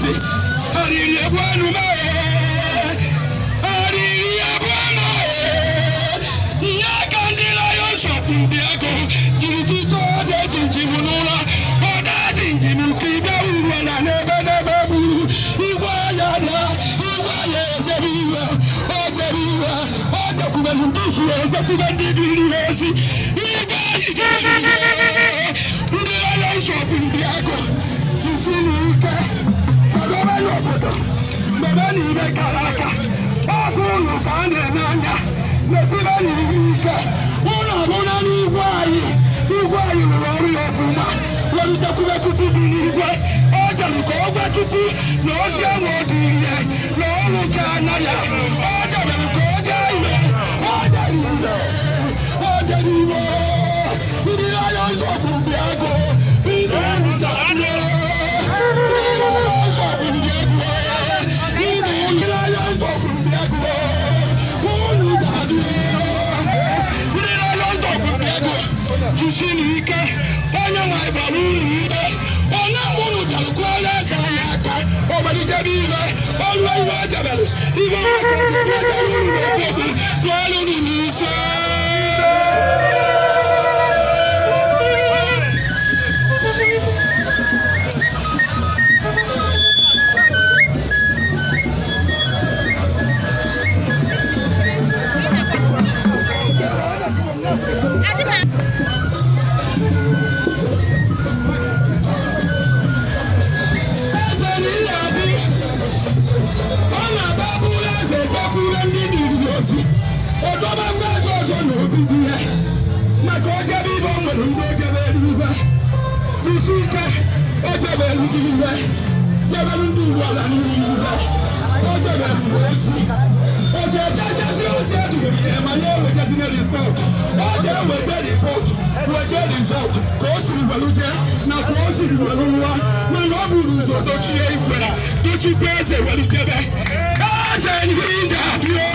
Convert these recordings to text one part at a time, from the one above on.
ozi. Arịrị egbu anụ mee, arịrị egbu anụ mee. Nye aka ndị Lions of Mbiago jiri tite ọdụ jinjim n'ụra. Ọdụ jinjim ka ị bịa uru ala n'ebe n'ebe gburu igwe anya na igwe anya ejebe iwe, o jebe iwe, o jekwubelu ndị isi, ejekwube ndị dịrị ha ozi. Igwe anyị jebe iwe. Ndị Lions of Mbiago, jisi n'ike kwadobe n'obodo mebe na ibe kara aka. Ọkụ ụlọ ka a na-eme anya mesibe n'ihu ike. Ụlọ ọbụla n'igwe anyị, igwe anyị rụrụ ọrụ ya ọfụma, werutekwube Chukwu bi n'igwe. Ọ jere ka ọ gwa Chukwu na ozi ahụ ọ dị ihe na ọ rụcha anya ya. Ọ jebere ka ọ jee ire, ọ jere ire, ọ jere ire. Ndị Lions of Mbiago, ndị ndị Lions of Mbiago, ndị Lions of Mbiago, unu ga-adị. Ndị Lions of Mbiago, jisi n'ike. Onye nwe gbara unu ikpe, onye unu bịara kụọrọ eze anyị aka. Ogbelijebe ibe ọrụ iwe o jebere ibe ọma ka ọ ga-ewetara unu n'okwu okwu kụọrọ unu n'ise. Eze na ihe adị ọ na-aba bụrụ eze jekwuru ndị dịrị ozi, ọdọba eze ọzọ na obibi ya maka ojebe ibe o nwere ndị ojebe eluigwe. Jisi ike, o jebelu gị iwe, jebelu ndị Igbo ala n'ihu iwe, o jebelu ozi, o jejejezi ozi eduru ya, mana o wejezina report. O jee weje report, weje result, ka o siri welu jee na ka o siri welu lụọ. Mana ọ buru ụzọ dochie igwe, dochikwa eze, welu jebe. Eze ihe ije adịo.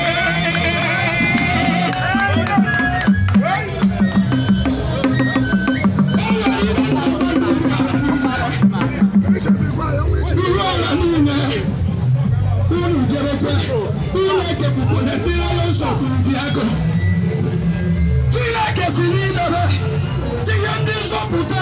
Iru ala niile unu jebekwe, unu echefukwala ndị Lions of Mbiago. Chineke si n'imebe tinye ndị nzọpụta.